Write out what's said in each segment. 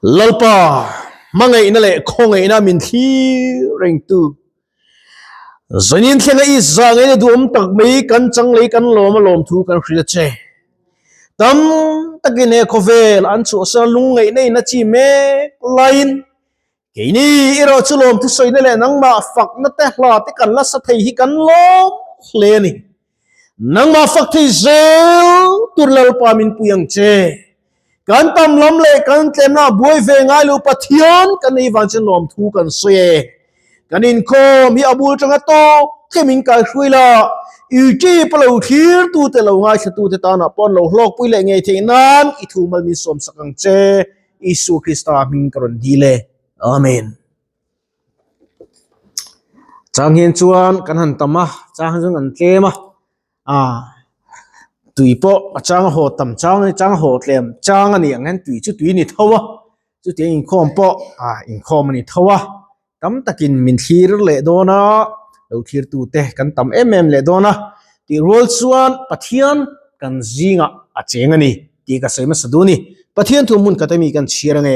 Lalpa, hmangaihna leh khawngaihna min thlir rengtu, zanin thlenga i zahngaihna duhawm tak mai kan chang lei kan lawm a lawmthu kan hrilh a che. Tam takin he khawvel an chhuahsan lungngaihna in a chi mek laiin keini erawh chu lawmthu sawina leh nangmah fakna te hla te kan la sa thei hi kan lawm hle a ni. Nangmah fak thei zel tur Lalpa min pui ang che. Kan tam lam leh kan tlemna buai ve ngai lo Pathian kan nei vang chuan lawmthu kan sawi e. Kan inkhawm hi a bul tanga tawp thlem in kai hruai la, YouTube a lo thlir tute lo ngaithla tute tanah pawh an lo hlawkpui leh ngei theih nan i thu mal min sawmsak ang che. Isua Krista hming ka rawn dil e. Amen. Chang hian chuan kan han tam a, chang hian chuan kan tlem a, ah tui pawh a chang a haw tam chang a chang a haw tlem chang a nih ang hian tui chu tui a ni tho a, chutiang inkhawm pawh ah inkhawm a ni tho a, tam takin min thlir leh dawn a, lo thlir tute kan tam em em leh dawn a, tih rual chuan Pathian kan zingah a cheng a ni. Tih ka sawi hmasa duh a ni. Pathian thu hmun khat ami kan chhiar ange.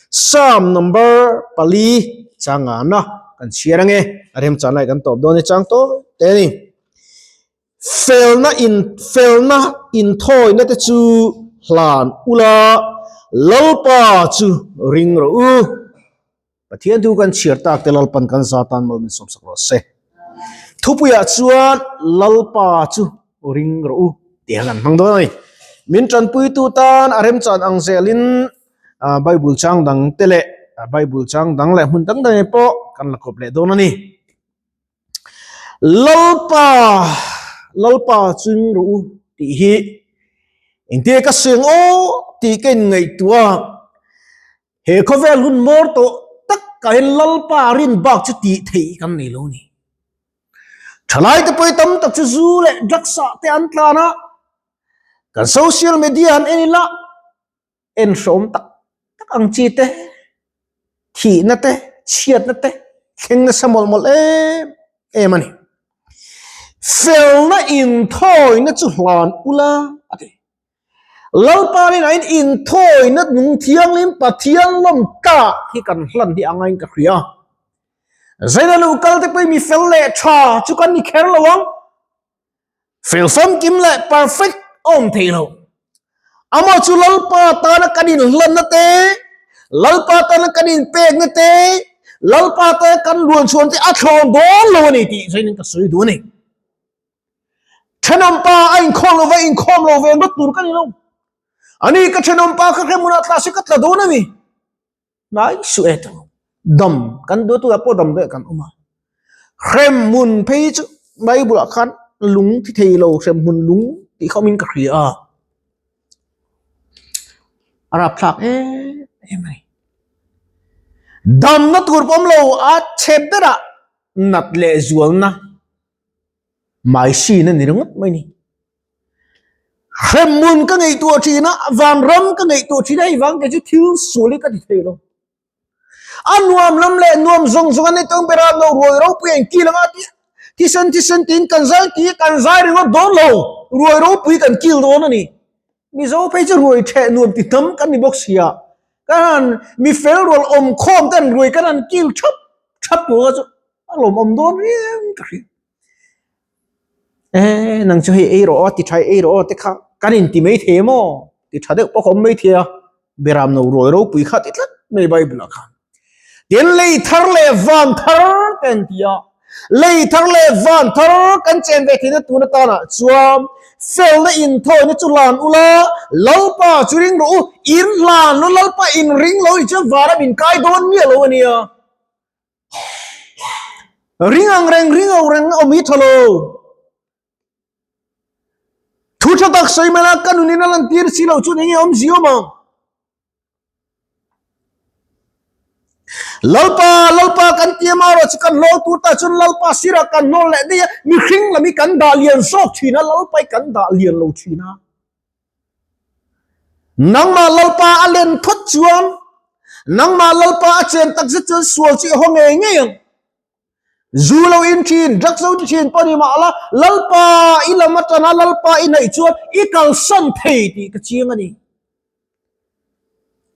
Psalm number pali changana kan chhiar ange. A remchan lai kan tawp dawn e chang tawh te a ni. Felna in felna inthawina te chu hlan ula Lalpa chu ring rawh u. Pathian thu kan chhiar tak te Lalpan kan za tan mal min sawmsak rawh se. Thupuiah chuan Lalpa chu ring rawh u tih an hmang dawn a ni. Min tanpuitu tan a remchan ang zelin Bible chang dang te leh Bible chang dang leh hmun dang dang pawh kan la kawp leh dawn a ni. Lalpa Lalpa chu ring rawh u tih hi engtin nge ka seng aw tih ka inngaihtuah a. He khawvel hun mawr tawh takah hian Lalpa rin bak chu tih theih kan nei lo ni. Thalai te pawh tam tak chu zu leh drugs ah te an tlan a, kan social media an en ila en hrawm tak tak ang chi te, thihna te, chhiatna te thleng nasa mawlh mawlh em em a ni. Felna inthawina chu hlan ula a ti. Lalpa rinah in inthawina nung thianghlim Pathian lawm tak hi kan hlan hi angain ka hria. Zaina lo kal te pawh mi fel leh tha chu kan ni kher lo ang. Fel famkim leh perfect awm thei lo. Amah chu Lalpa tana kan inhlanna te, Lalpa tana kan inpekna te, Lalpa tana kan luanchhuan te a thlawn dawn lo a ni tih zainin ka sawi duh a ni. Thenawmpa a inkhawm lo va, inkhawm lo ve ngawt tur ka ni lo. Ani ka thenawmpa kha hremunah tla se ka tla dawn a ni. Hnai suh e tawh. Dam kan duh turah pawh dam daih kan awm a. Hremhmun phei chu Bible ah khan lung thi thei lo hremhmun lung tih kha awmin ka hria a. A rapthlak em em a ni. Damna tur pawh awm lo a chhe berah nat leh zualna. Mai sin a ni ringawt mai ni. Hremhmun ka ngaihtuah thin a, vanram ka ngaihtuah thin a, hei vang kei chu thil sual hi ka ti thei lo. A nuam lam leh nuam zawng zawng a ni tawng ber a, no ruai ropui a inkil ang a ti a, thisen thisen tiin kan zai ti a, kan zai ringawt dawn lo, ruai ropui kan kil dawn a ni. Mizo phei chu ruai theh nuam ti hnam kan ni bawk sia, kan han mi fel rual awm khawm te an ruai kan han kil thap thap tur kha chu a lawmawm dawn riau ka hria. E nang chu hei ei rawh aw ti tha ei rawh aw te kha kan in ti mai thei em aw ti tha deuh pawh ka awm mai thei a beram no ruai ropui kha ti tlat mai bible ah khan tin lei thar leh van thar te an ti a lei thar leh van thar kan chen ve theihna tun atana chuan felna inthawina chu hlan ula lalpa chu ring rawh u in hlan lo lalpa in ring lo ni chuan vana min kai dawn miah lo ania. Ring ang reng ring ang reng awm hi tha lo. Thu tha tak sawi mai la ka nunin a lan tir si lo chuan enge awm zi awm ang. Lalpa Lalpa kan ti ama erawh chu kan hlawl tur ta chuan Lalpa sirah kan hnawl leh daih a, mihring lam hi kan dah lian zawk thin a, Lalpa hi kan dah lian lo thin a. Nangmah Lalpa a len phawt chuan, nangmah Lalpa a chen tak zet chuan sual chu i haw ngei ngei ang. Zu lo in thin, drugs lo ti thin pawh ni mah la, Lalpa i lam atana Lalpa i neih chuan i kalsan thei tih ka chiang a ni.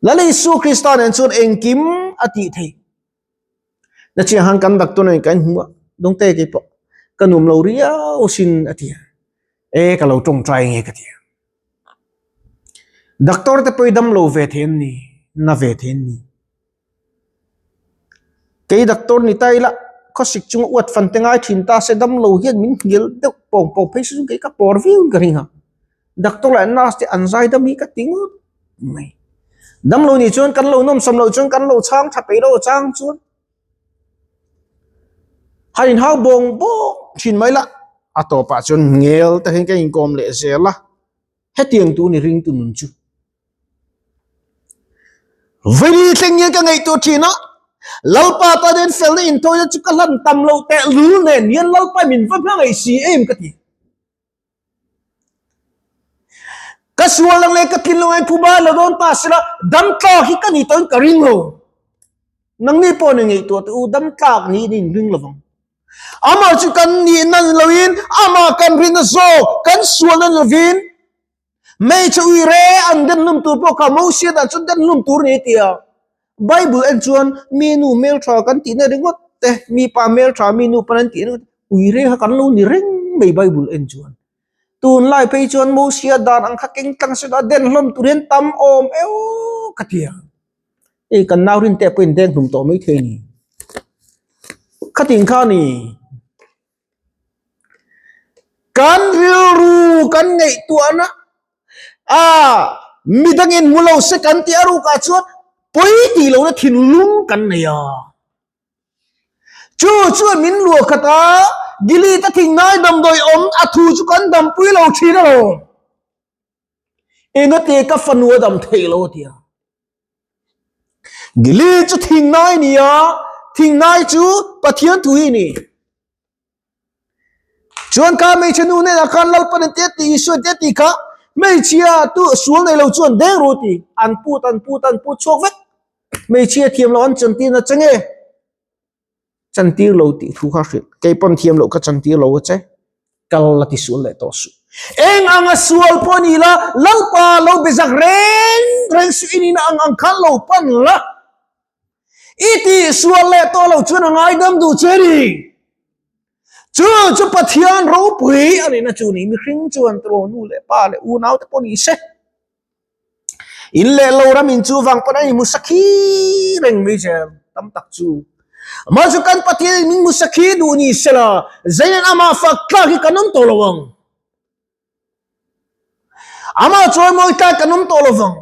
Lal Isu Krista nen chuan engkim a tih theih. Na chiang han kan doctor nen kan hmu a, dawngte kei pawh ka nuam lo riau sin a ti a. E ka lo tawngtai nge ka ti a. Doctor te pawh i dam lo ve thei an ni, na ve thei an ni. Kei doctor ni ta ila khawsik chunga uat fan te ngai thin ta se dam lo hian min hnial deuh pawng pawng phei se chu kei ka pawr viau in ka ring a. Doctor leh nurse te an zai dam hi ka ti ngawt mai. Dam lo nih chuan kan lo nawmsam loh chuan kan lo chhang tha peih lo chang chuan han inhau bawng bawng thin mai la a tawpah chuan ngel te hian ka inkawm leh zel a hetiang tur ni ringtu nun chu. Vawini thleng hian ka ngaihtuah thin a, Lalpa tan hian felna inthawina chu ka hlan tam loh tehlul nen hian Lalpa min va hmangaih si em ka ti. Ka sual ang leh ka tlin lo ang phuba la dawn ta sela dam tlak hi ka ni tawhin ka ring lo. Nangni pawh ni ngaihtuah teh u dam tlak niin in ring lovang. Amah chu kan nihna ni loin amah kan rinna zawk kan sualna ni lovin Hmeichhe ui re an den hlum tur pawh kha Mosia dan chuan den hlum tur ni tia Bible en chuan mi nu hmeltha kan tihna ringawt te mi pa hmeltha mi nu pawn an tihna ringawt ui re kha kan lo ni reng mai Bible en chuan tunlai phei chuan Mosia dan ang kha keng tlang se a den hlawm tur hian tam awm eo ka ti a hei kan nau rin te pawhin deng hlum tawh mai thei a ni khatin kha a ni. Kan rilru kan ngaihtuahna a midangin hmu lo se kan tih a rukah chuan pawi tih lohna thinlung kan nei a. Chu chuan min luah khat a, Gilead a thingnai damdawi awm a thu chu kan dampui lo thin alawm. Engate ka fanu a dam theih lo a ti a. Gilead chu thingnai a ni a, thingnai chu Pathian thu hi a ni. Chuan kha hmeichhe nu hnenah khan Lalpan an ti a ti, Isua an ti a ti kha hmeichhia tu sual nei lo chuan deng ru ti an put an put an put chhuak vek. Hmeichhia thiam loh an chantir na che nge? Chantir lo tih thu kha hrilh. Kei pawn thiam loh kha chantir lo a che. Kal la ti sual leh tawh suh. Eng anga sual pawh ni la, Lalpa lo be zak reng reng suh i nihna ang ang khan lo pan la. I tih sual leh tawh loh chuan a ngaidam duh che ni. Chu chu Pathian ropui a nihna chu ni. Mihring chuan tiraw nu leh pa leh unau te pawh ni se. In leh lo ram in chu vang pawn a inhmu sakhi reng mai zel tam tak chu. Amah chu kan Pathian in min hmu sakhi duh ni sela zeiin amah fak tlak hi kan awm tawh lo ang. Amah chawimawi tlak kan awm tawh lo vang.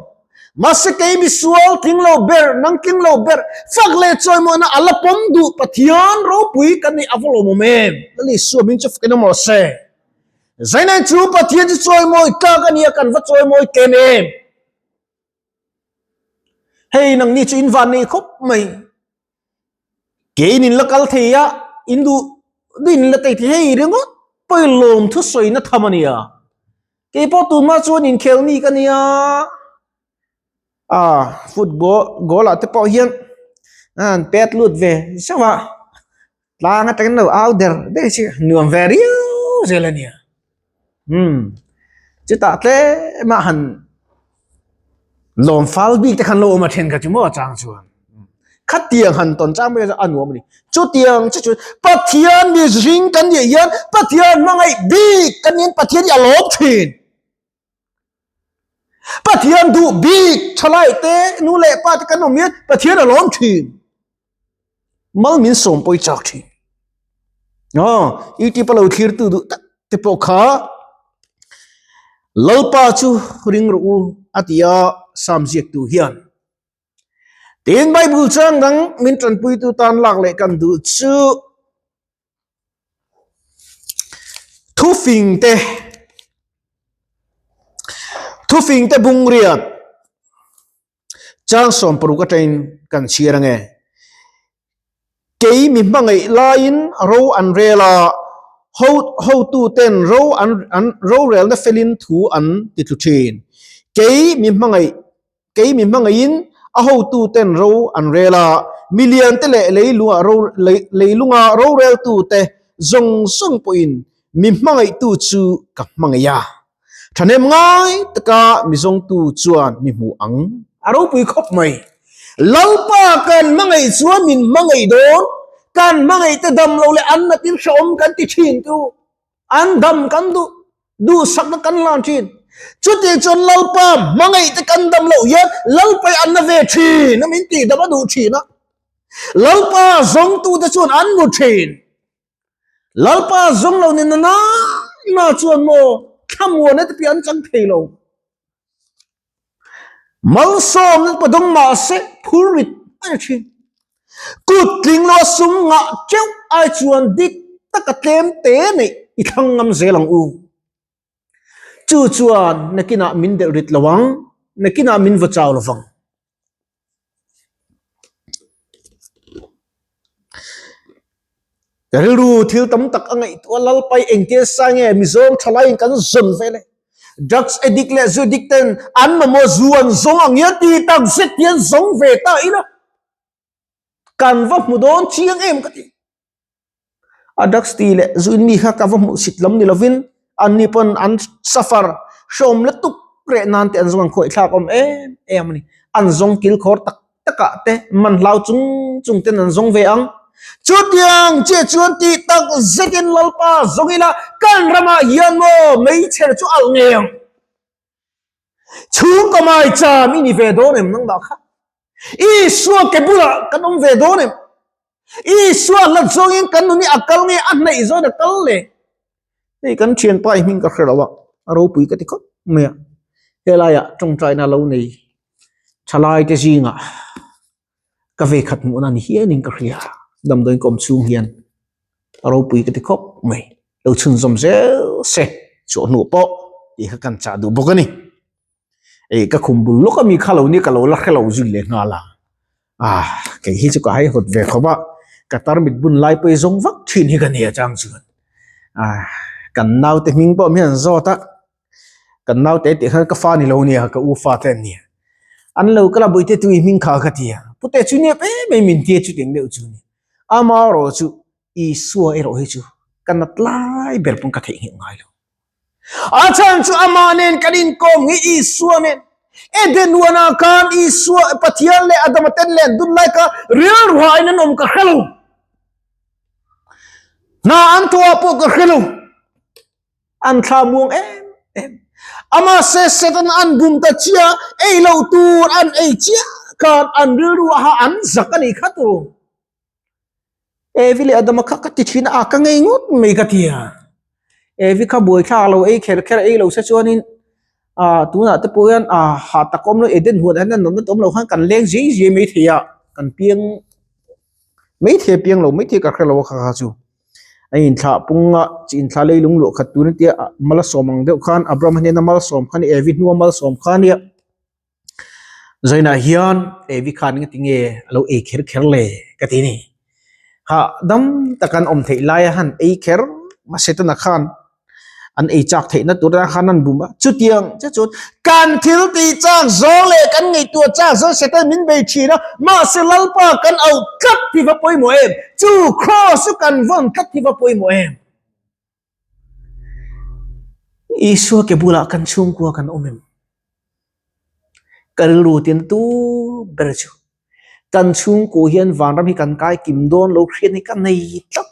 Mahse kei misual tling lo ber, nang tling lo ber, fak leh chawimawina a la pawm duh Pathian ropui kan nih a va lawmawm em? Lal Isua hming chu fakin awm rawh se. Zainai chu Pathian chu chawimawi tlak a nia kan va chawimawi tlem em? Hei nangni chu in van nei khawp mai. Kein in la kal thei a, in duh duh in la tei thei hei ringawt pawh i lawm thusawi na tham a nia. Kei pawh tunhma chuan inkhel ni ka nia. Ah football goal ah te pawh hian an pet lut ve zauh a. Tlang atangin lo au der der chi nuam ve riau zel a nia. Umm chutah tlem a han lawm fal bik te khan lo awm a then kha chu maw chang chuan khatiang han tawn chang mai a nuam a ni. Chutiang chu chu Pathian mihring kan nih hian Pathian hmangaih bik kan niin Pathian hi a lawm thin. Pathian duh bik thalai te nu leh pa te kan awm hian Pathian a lawm thin. Mal min sawm pawi chak thin. Aw, YouTube a lo thlir tu duh tak te pawh kha Lalpa chu ring rawh u a ti a Sam ziaktu hian. Tin Bible chang dang min tanpuitu tan lak leh kan duh chu Thufing te Thufing te bungriat chang 60 atangin kan chhiar ange. Kei mi hmangaih laiin ro an rel a, ho hotu ten ro an an rorelna felin thu an ti tlu thin. Kei mi hmangaih Kei mi hmangaihin a hotuten ro an rel a, miliante leh leilunga ro leilunga roreltute zawng zawng pawhin mi hmangaihtu chu ka hmangaih a. Thahnem ngai taka mi zawngtu chuan mi hmu ang A ropui khawp mai. Lalpa kan hmangaih chuan min hmangaih dawn, kan hmangaih te dam lo leh an natin hrehawm kan ti thin tu, an dam kan duh, duhsakna kan hlan thin. Chuti chuan Lalpa hmangaih te kan dam loh hian Lalpa hi an na ve thin a, min tih dam a duh thin a. Lalpa zawngtute chuan an mu thin. Lalpa zawng lo ni na na na chuan maw thlamuana te piah an chang thei lo. Malsawmna pa dawng mah se phur rit a ni thin. Kut tling lo a sum ngah teuh ai chuan dik taka tlem te neih i thlang ngam zel ang u. Chu chuan nakinah min delh rit lo ang, nakinah min va chau lo vang. Ka rilru thil tam tak a ngaihtuah Lalpai engtia sa nge Mizoram thalaiin kan zawn vel e. Drugs addict leh zu addict ten an mamawh zu an zawng ang hian ti tak zet hian zawng ve ta ila kan va hmu dawn chiang em ka ti. A drugs ti leh zu in mi kha ka va hmuh sit lam ni lovin anni pawn an suffer hrawm lutuk reh nan te an zawng an khawih thlak awm em em a ni. An zawng kil khawr tak takah te man hlau chung chung ten an zawng ve ang. Chutiang chiah chuan tih tak zetin Lalpa zawng ila kan ramah hian maw meichher chu alh ngei ang. Chhungkaw maicham i ni ve dawn em nangmah kha? Isua ke bulah kan awm ve dawn em? Isua hlat zawngin kan nun hi a kal nge a hnaih zawin a kal le? Hei kan thianpa i hming ka hre lo a, a ropui ka ti khawp mai a. Helaiah tawngtaina lo nei thalai te zingah ka ve khat hmuhna ni hianin ka hria. Damdawiin ka awm chhung hian a ropui ka ti khawp mai. Lo chhunzawm zel se chhuah hnuah pawh tih kha kan chah duh bawk a ni. Ei ka khum bul lawk ami kha lo nia ka lo la hre lo zui leh nghal a. Ah kei hi chu ka haihawt ve khawp a, ka tarmit bun lai pawh hi zawng vak thin hi ka nia chang chuan. Ah kan naute hming pawh hian an zawt a, kan naute tih khan ka fa ni lo nia ka u fa te an nia. An lo kal a bawihte tui hming kha ka ti a, pute chu nep em em min tia chutiang deuh chu ni. Amaherawh chu Isua erawh hi chu ka nat lai ber pawn ka theihnghilh ngai lo. A chhan chu amah nen kan inkawm hi Isua nen. Eden huanah khan Isua Pathian leh Adama ten leh an dun lai kha rilruain an awm ka hre lo. Hna an thawh ah pawh ka hre lo. An thla muang em em. Amah se Satan an bum ta chiah, ei loh tur an ei chiah khan an rilru aha an zak a nih kha tur. Evi leh Adama kha ka ti thin a, ka ngei ngawt mai ka ti a. Evi kha buai thlak lo ei kher kher ei lo se chuanin ah tunah te pawh hian ah hah tak awm lo Eden huan ah hian an awm lo khan kan leng zui zui mai thei a, kan piang mai thei a piang lo mai thei ka hre lo a kha kha chu. A inthlah pung a, chi inthlah leilung luah khat tur ania malsawm ang deuh khan Abraham hnena malsawm kha a ni Evi hnua malsawm kha a nia. Zainah hian Evi khan engati nge a lo ei kher kher le ka ti ni. Ha dam tak an awm theih laia han ei kher mahse tuna khan an ei chak theihna tur ah khan an bum a. Chutiang che chuan kan thil tih chak zawng leh kan ngaihtuah chak zawng Satan min bei thin a, mahse Lalpa kan auh tlat hi va pawimawh em? Chu cross chu kan vawn tlat hi va pawimawh em? Isua ke bulah kan chhungkua kan awm em? Ka rilru tin tu ber chu kan chhungkua hian vanram hi kan kai kim dawn lo hriat hi ka nei tlat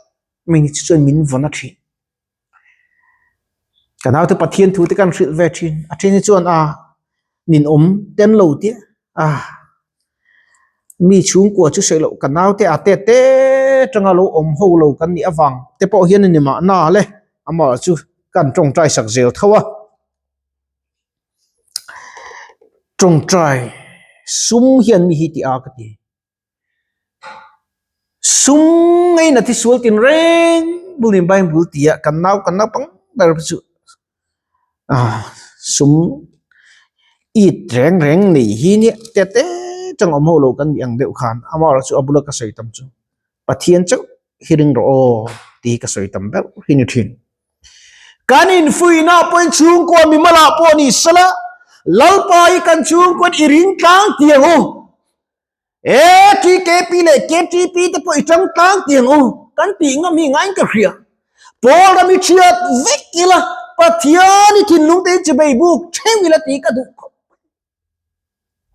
mai ni chu chuan min vawn a thin. Ka naute Pathian thu te kan hrilh ve thin a then hi chuan a ninawm ten lo tih a mi chhungkua chu sawi loh ka naute a te te atanga lo awm ho lo kan nih avang te pawh hian a ni mahna le amah chu kan tawngtai sak zel tho a. Tawngtai sum hian mi hi tih a ka ti. Sum ngaina thi sual tin reng bul in Bible ti a kan nau kan naupang ber chu ah sum it reng reng nei hi nia te te chang awm ho lo kan nih ang deuh khan amaherawhchu chu a bula ka sawi tam chu Pathian chauh hi ring rawh aw tih hi ka sawi tam ber hi ni thin. Kan infuihna pawhin chhungkua mimalah pawh ni sela Lalpa hi kan chhungkuan i ring tlang tiang u. ATKP leh KTP te pawh i tang tlang tiang u kan tih ngam hi ngaiin ka hria. Pawl ram i thiat vek ila Pathian i thinlung te hi chibei buk theuh ila tih ka duh khawp mai.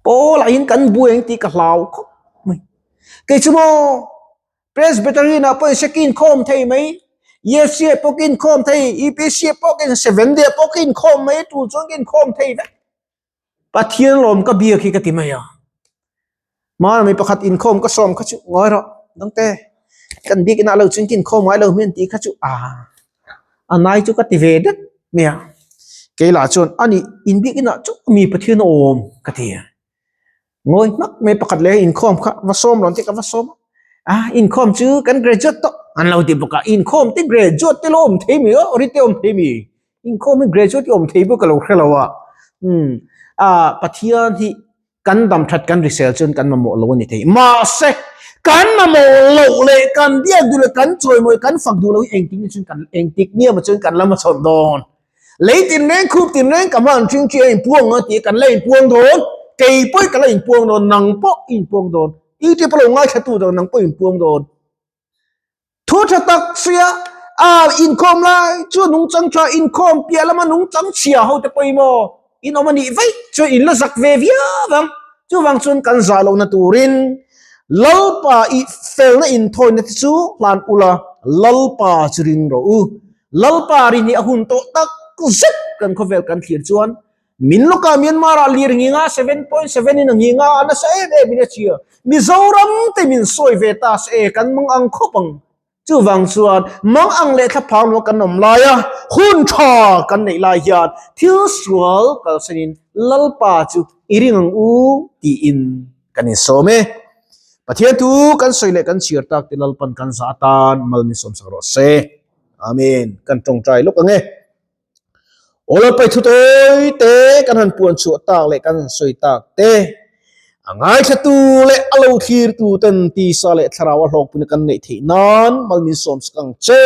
Paul ah hian kan buai ang tih ka hlau khawp mai. Kei chu maw Presbyterian ah pawh in se ka inkhawm thei mai, EFC ah pawh ka inkhawm thei, EPC ah pawh ka in Seventh Day ah pawh ka inkhawm mai, tul chuan ka inkhawm thei vek. Pathian lawm ka biak hi ka ti mai a. Hmana mi pakhat inkhawm ka sawm kha chu ngawi rawh dangte kan biak inah lo chuan ka inkhawm ngai lo hmian tih kha chu a a nai chu ka ti ve det mai a. Kei lah chuan ani in biak inah chauh mi Pathian a awm ka ti a. Ngawi hmak mai pakhat leh inkhawm kha va sawm rawn tih ka va sawm a. A inkhawm chu kan graduate tawh an lo ti bawk a inkhawm te graduate te lo awm thei mi aw ri te awm thei mi. Inkhawm hi graduate hi awm thei bawk ka lo hre lo a. Umm a Pathian hi kan dam that kan risel chuan kan mamawh lo a ni thei. Mahse kan mamawh loh leh kan biak duh leh kan chawimawi kan fak duh lo hi engtik ni chuan kan engtik ni emaw chuan kan la hmachhawn dawn. Lei tinreng khup tinreng ka hman ṭhing ṭhi a inpuang ang a ti a kan la inpuang dawn. Kei pawh ka la inpuang dawn nang pawh i inpuang dawn. YouTube a lo ngaithlatu dang nang pawh i inpuang dawn. Thu tha tak sia a inkhawm lai chu nungchang tha inkhawm piah lama nungchang chhia ho te pawimawh in awm a nih vaih chuan in la zak ve viau ang. Chuvang chuan kan zah lohna turin Lalpa i felna inthawina te chu hlan ula Lalpa chu ring rawh u. Lalpa rin hi a hun tawh tak zet kan khawvel kan thlir chuan Min lawkah Myanmar ah lir nginga 7.7 in a nginga a nasa em em in a chhia. Mizoram te min sawi ve ta se e kan mang ang khawp ang. Chuvang chuan mang ang leh thlaphang lua kan awm lai a, hun tha kan neih lai hian thil sual kalsanin Lalpa chu i ring ang u tiin kan insawm e. Pathian thu kan sawi leh kan chhiar tak te Lalpan kan zah atan mal min sawmsak rawh se. Amen. Kan tawngtai lawk ang e. Aw Lalpai thu tawi te kan han puan chhuah tak leh kan han sawi tak te, a ngaithlatu leh a lo thlirtu ten tisa leh thlarau a hlawkpui kan neih theih nan mal min sawm sak ang che.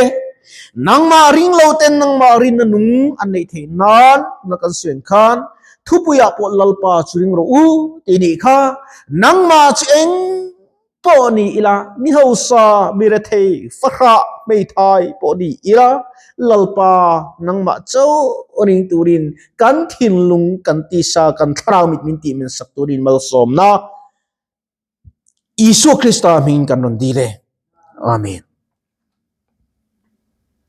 Nangmah ring lo ten nangmah rinna nung an neih theih nan na kan sawi ang khan thupuiah pawh Lalpa chu ring rawh u tih nih kha nangmah chu eng pawh ni ila, mi hausa, mi rethei, fahrah, hmeithai pawh ni ila, Lalpa nangmah chauh ring turin kan thinlung, kan tisa, kan thlarau mit min tih min sak turin malsawmna Isua Krista hmingin kan rawn dil e. Amen.